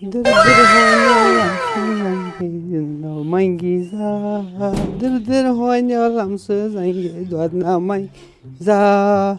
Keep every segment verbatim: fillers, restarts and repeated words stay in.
دِر دِر ہونہِ لمسہٕ زنگہِ دۄد نہ منگی زا۔ دِر دِر ہونہِ لمسہٕ زنگہِ دۄد نہ منگی زا۔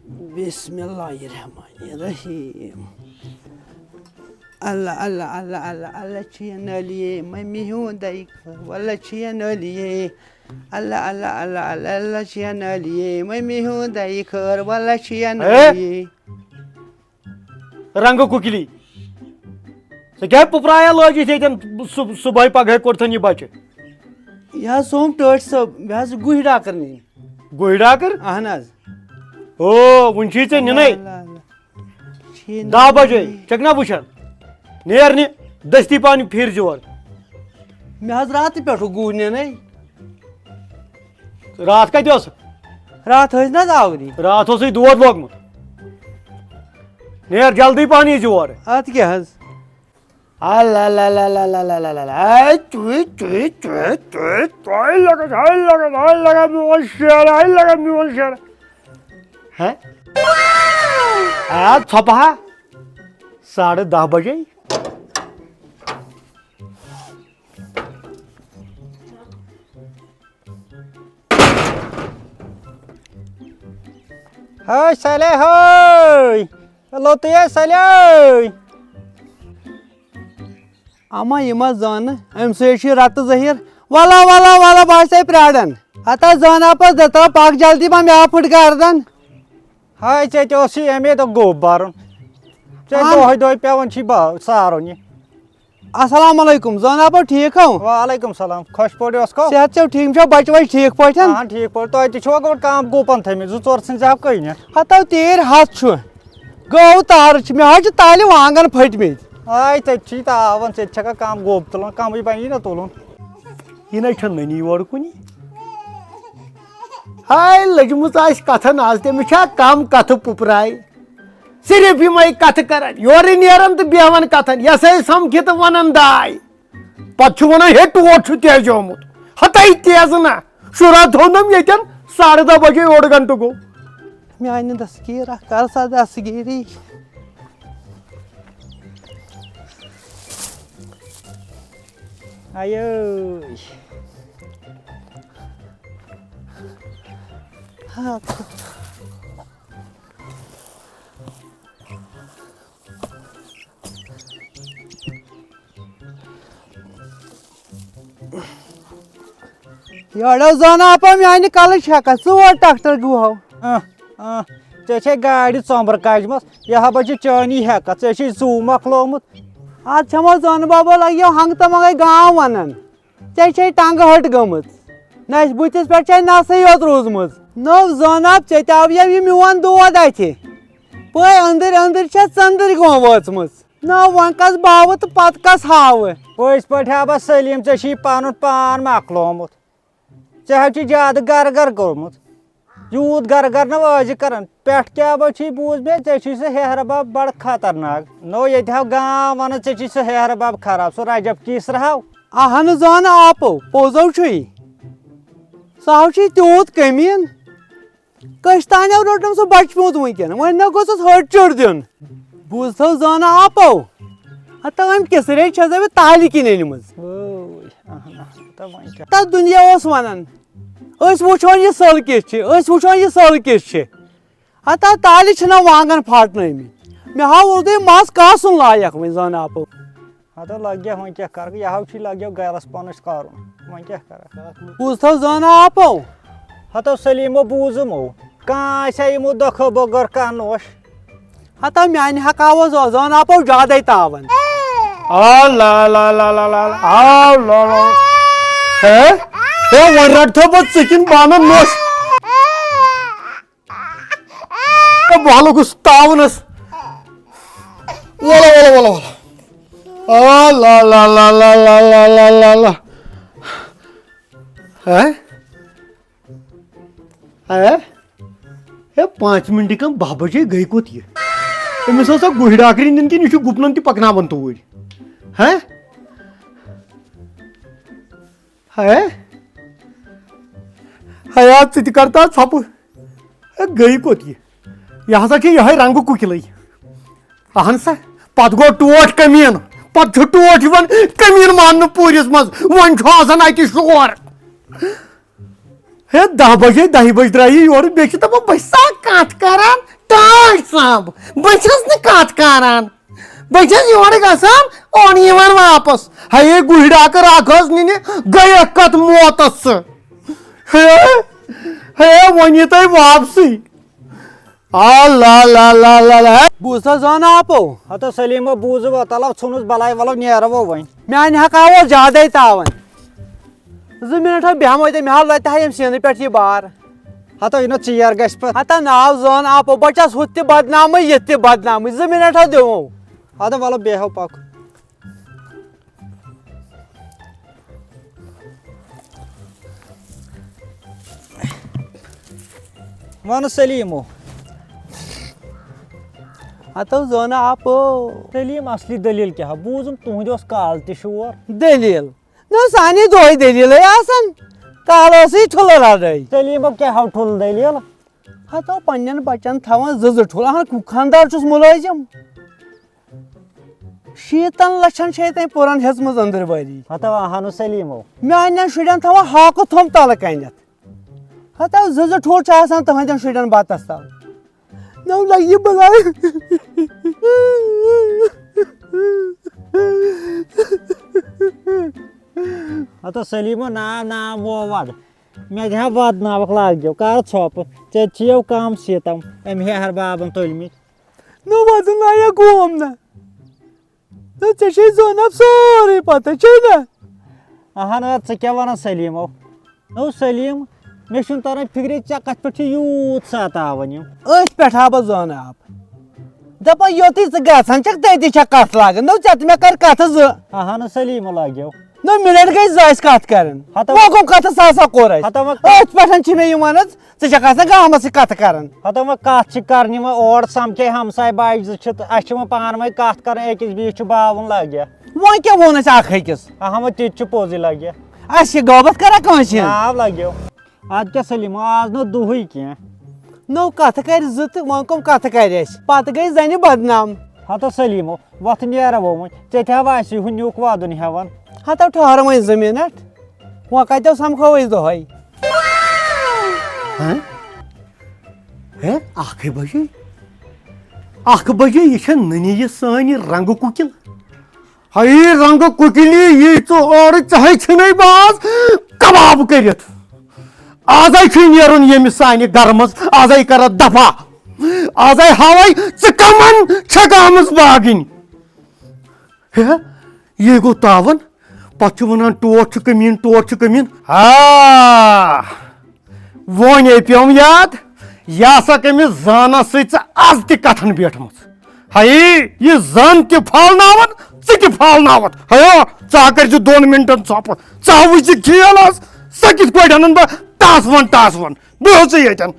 بسم اللہ الرحمن الرحیم۔ اللہ اللہ اللہ اللہ اللہ چین علیے ممی ہوں دئی خیر واللہ چین علیے۔ اللہ اللہ اللہ اللہ اللہ چین علیے ممی ہوں دئی خیر واللہ چین اے؟ علیے۔ رنگہٕ کُکلی۔ ژےٚ کیٛاہ پُپرایا لٲجِتھ ییٚتٮ۪ن صُب-، صُبحٲے پگہٲے کوٚرتھن یہِ بچہٕ؟ یہِ حظ سوم ٹٲٹھۍ صٲب، مےٚ حظ گُہۍ ڈاکر نِنۍ۔ گُہۍ ڈاکر؟ اہن حظ۔ او، وُنہِ چھُے ژےٚ نِنَے۔ اللہ، اللہ، اللہ۔ چھِ یہِ دَہ نِنَے۔ بجے، چھَکھ نا وٕچھان؟ نیر نہِ، دٔستی پہن پھِر زِ یور۔ مےٚ حظ راتہٕ پٮ۪ٹھٕ گُہہ نِنَے۔ راتھ کتہِ اوس؟ راتھ ٲسۍ نہ حظ آوری۔ راتھ اوسُے دود لوگمُت۔ نیر جلدی پہن یہِ زِ یور۔ اتھ کیٛاہ حظ؟ اللہ اللہ اللہ اللہ اللہ اللہ اللہ اللہ۔ اے، تُہۍ، تُہۍ، تُہۍ، تُہۍ، تُہۍ lags, A lags, A lags میون شیر، اے لگس میون شیر۔ ہے؟ اے، ژھۄپہٕ ہا۔ ساڑٕ دَہ بجے۔ ہے سلے ہے، لوٚتُے ہے سلے۔ اما یہِ ما زانہٕ، أمۍ سۭتۍ چھُ یہِ رتہٕ ظٲہِر۔ ولا ولا ولا، بہٕ آسے پرٛاران۔ ہتا زٲنا پتہٕ دَتاو پکھ جلدی، ما مےٚ آو پھٕٹ گردن۔ ہاے، ژےٚ تہِ اوسُے اَمے دۄہ گوٚب بَرُن۔ ژےٚ اہن۔ دۄہَے دۄہَے پٮ۪وان چھی با-، سارُن یہِ۔ السلام علیکم، زٲنا پٲٹھۍ ٹھیٖک ہو؟ وعلیکم سلام، خۄش پٲٹھۍ اوسکھو؟ صحت چھو ٹھیٖک، چھو بچہٕ وچہٕ ٹھیٖک پٲٹھۍ؟ اہن، ٹھیٖک پٲٹھۍ۔ تۄہہِ تہِ چھُوا گۄڈٕ کام گوٗپَن تھٲمٕتۍ، زٕ ژور ژھٕنۍ زِ ہاو کٔنِتھ؟ ہتو تیٖرۍ ہتھ چھُ، گٲو تارٕ چھِ، مےٚ حظ چھِ تالہِ وانٛگن پھٔٹمٕتۍ۔ آے، ژےٚ تہِ چھی تاوان، ژےٚ تہِ چھَکھا کام گوٚب تُلان، کَمٕے پَہن یی نہ تُلُن۔ یہِ نَے چھَنہٕ نٔنی یورٕ کُنی۔ ہاے، لٔجمٕژ آسہِ کَتھَن آز، تٔمِس چھا کَم کَتھٕ پُپراے؟ صرف یِمَے کَتھٕ کَران، یورٕ نیران تہٕ بیٚہوان کَتھَن، یَسَے سَمکھِ تہٕ وَنان داے۔ پَتہٕ چھُ وَنان، ہے، ٹوٹھ چھُ تیزیومُت۔ ہَتَے تیزٕ نہ، شُرا تھوٚونَم ییٚتٮ۪ن، ساڑٕ دَہ بجے، اوٚڑ گھنٹہٕ گوٚو۔ میٛانہِ دستگیٖر اَکھ، کَر سا دستگیٖری۔ آیٲے۔ ہاں۔ یورٕ زٲنہٕ اَپا میٛانہِ کَلٕچ ہٮ۪کَتھ، ژٕ ووت ڈاکٹر گوہو۔ آ، آ، ژےٚ چھے گاڑِ ژۄمبر کاجمَژ، یہِ ہا بہٕ چھِ چٲنی ہٮ۪کَتھ، ژےٚ چھُے زُو مۄکلومُت۔ اَتھ چھَمو زٲنہٕ بَبو لَگیو ہنٛگہٕ تہٕ منٛگَے گام وَنان۔ ژےٚ چھے ٹنٛگہٕ ۂٹ گٔمٕژ، نہ بٕتھِس پٮ۪ٹھ چھے نَسٕے یوت روٗزمٕژ۔ نٔو زٲنہٕ اَپ، ژےٚ تہِ آویو یہِ میون دود اَتھِ۔ پٲے أنٛدٕرۍ أنٛدٕرۍ چھےٚ ژٔنٛدٕرۍ گوم وٲژمٕژ۔ نہ وۄنۍ کس باوٕ تہٕ پتہٕ کس ہاوٕ۔ پٔزۍ پٲٹھۍ ہا بس سلیٖم، ژےٚ چھُے پنُن پان مۄکلومُت۔ ژےٚ حظ چھُے زیادٕ گرٕ گرٕ کوٚرمُت۔ یوٗت گرٕ گرٕ نہٕ ٲسۍ زِ کران۔ پٮ۪ٹھ کیٛاہ بہٕ چھُے بوٗز مےٚ، ژےٚ چھُے سُہ ہیہر بب بڑٕ خطرناک۔ نو ییٚتہِ ہاو گام ونان، ژےٚ چھُے سُہ ہیہر بب خراب، سُہ رجب کیسر ہاو۔ اہن زانہٕ آپو، پوٚزو چھُے۔ سُہ ہاو چھُے تیوٗت کٔمیٖن۔ کٔژِ تانٮ۪و روٚٹنَم سُہ بَچہٕ پیوٗنٛت وٕنکٮ۪ن؟ وۄنۍ نہ گوٚژھُس ۂٹ چٔٹ دیُن۔ بوٗزتھو زٲنہٕ آپو، ہتا أمۍ کِسرے چھَس بہٕ تالہِ کِنۍ أنمٕژ۔ وٲے، اہن، اہن، تہٕ وۄنۍ کیٛاہ؟ تَتھ دُنیا اوس وَنان، أسۍ وٕچھون یہِ سٔل کِژھ چھِ، أسۍ وٕچھون یہِ سٔل کِژھ چھِ۔ ہتا تالہِ چھِنہ وانٛگَن پھاٹنٲومٕتۍ۔ مےٚ ہاو اوٚدُے مَس کاسُن لایق وۄنۍ زٲنہٕ آپو۔ ہتو لگہِ ہا وۄنۍ کیٛاہ کرٕ، یہِ ہاو چھُے لگیو گرس پانس کرُن، وۄنۍ کیٛاہ کرٕ؟ بوٗزتھو زٲنہٕ آپو۔ ہتو سلیٖمو بوٗزُمو، کانٛہہ آسہِ ہا یِمو دۄکھو بغٲر کانٛہہ نوش۔ ہتو میانہِ حقاوو زٲ-، زٲنہٕ آپو زیادَے تاوان۔ آ لا لا لا لا لا لا، آ لا لا۔ ہے، ہے، وۄنۍ رٹتھو بہٕ ژٕ کِنہٕ بہٕ اَنہٕ نوش؟ تہٕ بہٕ ہا لوٚگُس تاونس۔ وَلہٕ، وَلہٕ، وَلہٕ، وَلہٕ۔ آ، لا، لا، لا۔ ہے؟ ہے؟ ہے، پانٛژِ مِنٹہِ کم باہ بجے گٔے کوٚت یہِ؟ أمِس ٲسا گُہۍ ڈاکرِ نِنۍ کِنہٕ یہِ چھُ گُپنن تہِ پکناوان توٗرۍ؟ ہے؟ ہے؟ ہے، ژٕ تہِ کر تا ژھۄپہٕ۔ ہے، گٔے کوٚت یہِ؟ یہِ ہسا چھِ یِہوٚے رنٛگہٕ کُکِلٕے۔ اہن سا، پتہٕ گوٚو ٹوٹھ کٔمیٖن، پتہٕ چھُ ٹوٹھ یِوان کٔمیٖن ماننہٕ پوٗرِس منٛز، وۄنۍ چھُ آسان اتہِ شور۔ ہے، دَہ بجے، دَہہِ بجہِ درٛایہِ یورٕ، بیٚیہِ چھِ دَپان، "بہٕ چھُسا کَتھ کَران؟ ٹاٹھ سَمب، بہٕ چھَس نہٕ کَتھ کَران۔ بہٕ چھَس یورٕ گژھان، اورٕ یِوان واپس۔ ہے، گُہۍ ڈاکہٕ رَکھ حظ نِنہِ، گٔیَکھ کَتھ موتَس ژٕ؟ ہے، ہے، وۄنۍ یی تۄہہِ واپسٕے۔" آ لا لا لا لا لا۔ بوٗزتھا زٲنہٕ آپو؟ ہتو سلیمو بوٗزٕ وۄنۍ، تلو ژھُنُس بلاے، ولو نیرو وۄنۍ۔ میانہِ حق آو زیادے تاوان۔ زٕ منٹ ہا بیہمو تیٚلہِ، مےٚ ہا لۄتہِ ہا ییٚمہِ سیٖنہٕ پٮ۪ٹھ یہِ بار۔ ہتو یہِ نہٕ ژیر گژھِ پتہٕ۔ ہتا ناو زٲنہٕ آپو، بہٕ چھَس ہُتھ تہِ بدنامٕے، ییٚتہِ تہِ بدنامٕے۔ زٕ منٹ ہا دِمو۔ ہتو ولو بیہو پکھ۔ وَنہٕ سلیٖمو۔ ہتو زٲنہٕ آپو۔ سلیٖم، اصلی دٔلیٖل کیٛاہ؟ بوٗزُم تُہُنٛد اوس کالہٕ تہِ شور۔ دٔلیٖل؟ نہ، سانے دۄہے دٔلیٖلے آسان۔ کالہٕ ٲسٕے ٹھُلہٕ لڑٲے۔ سلیٖمو کیٛاہ ہاو ٹھُلہٕ دٔلیٖل؟ ہتو پننٮ۪ن بچن تھاوان زٕ زٕ ٹھُلہٕ۔ اہن، خانٛدار چھُس مُلٲزِم۔ شیٖتن لچھن چھے تٔمۍ پُرن ہیژمٕژ أنٛدٕرۍ وٲری۔ ہتو اہانو سلیٖمو۔ میانٮ۪ن شُرٮ۪ن تھاوان ہاکہٕ تھوٚم تلہٕ کنٮ۪تھ۔ ہتو زٕ زٕ ٹھوٗل چھِ آسان تُہنٛدٮ۪ن شُرٮ۪ن بتس تل۔ نو لگہِ یہِ بلاے۔ ہتو سلیٖمو ناو ناو وو ود۔ مےٚ دِ ہا ود ناوکھ لاگیو، کر ژھۄپہٕ۔ ژےٚ تہِ چھِیو کم سیٖتم أمۍ ہیہر بابن تُلمٕتۍ۔ نو ودُن آیا گوم نہ۔ تہٕ ژےٚ چھے زٲنب سورُے پتہ، چھے نہ؟ اہن حظ، ژٕ کیٛاہ ونان سلیٖمو؟ نو سلیٖم، مےٚ چھُنہٕ تران فکرِ ژےٚ کتھ پٮ۪ٹھ چھِ یوٗت ستاوان یِم۔ أتھۍ پٮ۪ٹھ ہا بہٕ زٲنہٕ آپ۔ دپان یوٚتُے ژٕ گژھان چھکھ، تٔتی چھکھ کتھ لاگان۔ نو ژےٚ تہٕ مےٚ کر کتھٕ زٕ۔ اہن سلیٖمو لگیو۔ نو منٹ گٔے زٕ اسہِ کتھ کران۔ ہتو وۄنۍ گوٚو کتھٕ سا سا کوٚر اسہِ۔ ہتو وۄنۍ أتھۍ پٮ۪ٹھ چھِ مےٚ یِوان حظ۔ ژٕ چھکھ آسان گامس سۭتۍ کتھٕ کران۔ ہتو وۄنۍ کتھ چھِ کرنہِ، وۄنۍ اور سمکھے ہمساے باے زٕ چھِ تہٕ اسہِ چھِ وۄنۍ پانہٕ وٲنۍ کتھ کران، أکِس بیٚیِس چھُ باوُن لگہِ۔ وۄنۍ کیٛاہ ووٚن اسہِ اکھ أکِس؟ اہا، وۄنۍ تہِ تہِ چھُ پوٚزُے لگہِ۔ اسہِ چھِ غٲبت کران کٲنٛسہِ ہٕنٛز؟ ناو لگیو۔ ادٕ کیٛاہ سلیٖم، آز نہٕ دُہٕے کینٛہہ۔ نٔو کتھٕ کرِ زٕ تہٕ وۄنۍ کٕم کتھٕ کرِ اسہِ؟ پتہٕ گٔے زنہِ بدنام۔ ہتو سلیٖمو، وۄتھ نیرو وۄنۍ، ژےٚ تہِ ہا آسی ہُہ نیُک وادُن ہٮ۪وان۔ ہتو ٹھہر وۄنۍ زٕ منٹ، وۄنۍ کتٮ۪و سمکھو أسۍ دۄہے؟ ہہ؟ ہے، اکھ بجے؟ اکھ بجے، یہِ چھےٚ نٔنی یہِ سٲنۍ یہِ رنٛگہٕ کُکِل۔ ہے رنٛگہٕ کُکِلی، یی ژٕ اورٕ، ژےٚ ہے ژھٕنے باز کباب کٔرِتھ۔ آزے چھُے نیرُن ییٚمہِ سانہِ گرٕ منٛز، آزے کرتھ دفع۔ آزے ہاوے ژٕ کمن چھکھ آمٕژ باگٕنۍ۔ ہے، یہِ گوٚو تاوَن۔ پتہٕ چھُ وَنان، "ٹوٹھ چھُ کٔمیٖن، ٹوٹھ چھُ کٔمیٖن۔" آ، وۄنۍ ہے پیوٚم یاد، یہِ ہسا کٔمِس زانس سۭتۍ ژٕ از تہِ کتھن بیٖٹھمٕژ۔ ہَے، یہِ زن تہِ پھالناوَن، ژٕ تہِ پھالناوَتھ۔ ہَے، ژٕ ہا کٔرۍ زِ دۄن مِنٹن ژھۄپہٕ۔ ژٕ ہا وٕچھ زِ کھیل آز، سۄ کِتھ پٲٹھۍ اَنَن بہٕ ٹاس وَن، ٹاس وَن۔ بیٚہہ ژٕ ییٚتٮ۪ن۔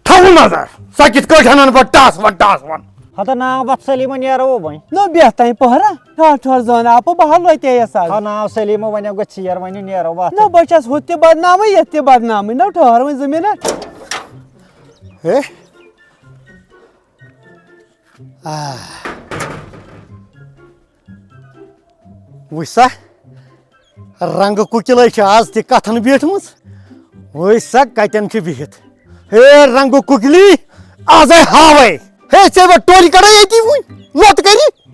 تھاوُن نظر، سۄ کِتھ کٲٹھۍ اَنَن بہٕ ٹاس وَن، ٹاس وَن۔ ہتا ناو وَتھ سلیٖمہ نیرو وۄنۍ۔ نو بیٚہہ تام پہرا، ٹھاٹھ ٹھوٚر زٲنہٕ آپہٕ بہٕ ہا لوٚتییَس آز۔ ہا ناو سلیٖمہ وَنیو گوٚو ژیر، وَنیو نیرو وَتھ۔ نہ بہٕ چھَس ہُتھ تہِ بدنامٕے، یَتھ تہِ بدنامٕے۔ نہ ٹھہر وۄنۍ زٕ مِنٹ۔ ہے۔ آ۔ وٕچھ سا، رنٛگہٕ کُکِلے چھِ آز تہِ کتھن بیٖٹھمٕژ۔ وٕچھ سا، کتٮ۪ن چھِ بِہِتھ۔ ہے، رنٛگہٕ کُکِلی، آزے ہاوے۔ ہے، ژےٚ وۄنۍ ٹوٚرۍ کڑے أتی وٕنۍ، لۄت کٔرِتھ۔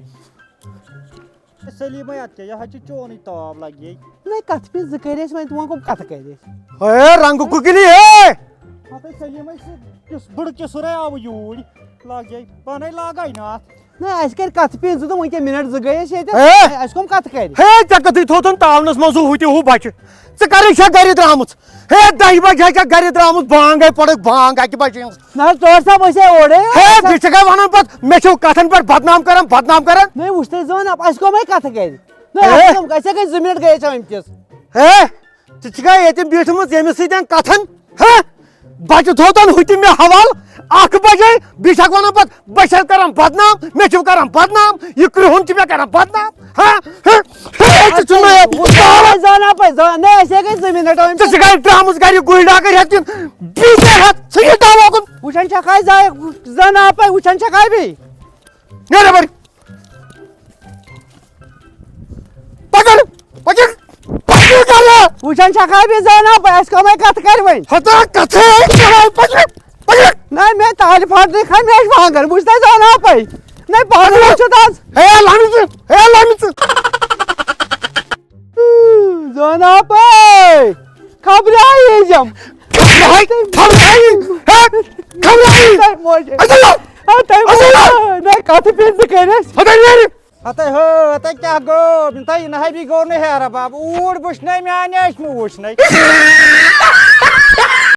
سلیٖمے، اَتھ کیٛاہ، یہِ حظ چھِ چونٕے تاو لگے۔ نہ، کتھٕ پیٚیہِ زٕ کٔرۍ اَسہِ وۄنۍ، تِمن کَم کتھٕ کَرِ اَسہِ؟ ہے، رنٛگہٕ کُکِلی، ہے! پتہٕ سلیٖمے سُہ کِس بٕڑٕ کِسُرے آوٕ یوٗرۍ، لگے، پانے لاگے نہٕ اَتھ۔ نہ، اَسہِ کَرِ کَتھٕ پیٚیہِ زٕ تہٕ وۄنۍ کیٛاہ مِنٹ زٕ گٔے اَسہِ ییٚتٮ۪تھ۔ ہے! اَسہِ کَم کَتھٕ کَرِ؟ ہے، ژےٚ کَتھٕے تھوٚوتھَن تاونَس منٛز ہُہ ہُہ تہِ ہُہ بَچہِ؟ ژٕ کَرٕے چھَکھ گَرِ درٛامٕژ؟ ہے، دَہہِ بَجہِ ہا چھَکھ گَرِ درٛامٕژ، بانٛگ گٔے، پٔڑٕکھ بانٛگ اَکہِ بَجہِ ہٕنٛز۔ نہ حظ، ٹٲٹھۍ صٲب، أسۍ ہے اورَے۔ ہے، أسۍ بیٚیہِ چھَکھ وَنان پَتہٕ، مےٚ چھِو کَتھَن پٮ۪ٹھ بدنام کَران، بدنام کَران۔ نہ، وٕچھ تُہۍ زٲنۍ، اَسہِ کَمٕے کَتھٕ کَرِ؟ نہ، ہے؟ اَسہِ کَم، أسۍ ہے گٔے زٕ مِنٹ گٔے اَسہِ آمتِس۔ ہے، ژٕ چھُکھا ییٚتٮ۪ن بیٖٹھمٕژ ییٚمِس سۭتۍ کَتھَن؟ ہہ؟ بچہٕ تھوتن ہُہ تہِ مےٚ حوالہٕ اکھ بجے، بیٚیہِ چھکھ ونان پتہٕ بہٕ چھَس کران بدنام، مےٚ چھِو کران بدنام، یہِ کرٛہُن چھُ مےٚ کران بدنام۔ ہا؟ ہا؟ ہا؟ ژٕ چھُکھ مےٚ وٕچھان چھا زانان پَے، زان-، نہ، أسۍ ہے گٔے زٕ منٹ، أمۍ ژٕ چھُکھ گرِ درٛامُت گرِ گُلۍ ڈاکٕر ہٮ۪تھ کِنہٕ بیٚیہِ کیٛاہ ہٮ۪تھ؟ ژٕ یہِ دوا کُن۔ وٕچھان چھکھ آے زا-، زانان پَے، وٕچھان چھکھ آے بیٚیہِ۔ نیرٕ بَرِ۔ پَکَن، پَکَن، پَکَن کَرٕ۔ وٕچھان چھکھ آے بیٚیہِ زانان پَے، اَسہِ کَمٕے کَتھٕ کَرِ وۄنۍ۔ ہتا کَتھٕ ہے کَران، پَکَن، پَکَن۔ نہ، مےٚ تالہِ پھاٹنٕے کھا، مےٚ چھِ وانٛگَن، بہٕ چھُس تۄہہِ زانان پَے۔ نہ، پانہٕ وٕچھِو تَس۔ ہے، لَمہِ ژٕ، ہے، لَمہِ ژٕ۔ زانان پَے۔ خبرے ییٖزٮ۪م۔ خبرے، خبرے، ہے، خبرے۔ تۄہہِ موجہِ۔ اَدٕ لَو، ہے، تۄہہِ اَدٕ لَو۔ موجہِ۔ نہ، کَتھٕ پیٚیہِ زٕ کٔرِتھ۔ ہَتَے نیرِ۔ ہتے ہو، ہتے کیٛاہ گوٚو؟ تۄہہِ نہ حبی گوٚو نہٕ ہیرٕ باب۔ اوٗرۍ وٕچھنَے، میٛانہِ أچھ مہٕ وٕچھنَے۔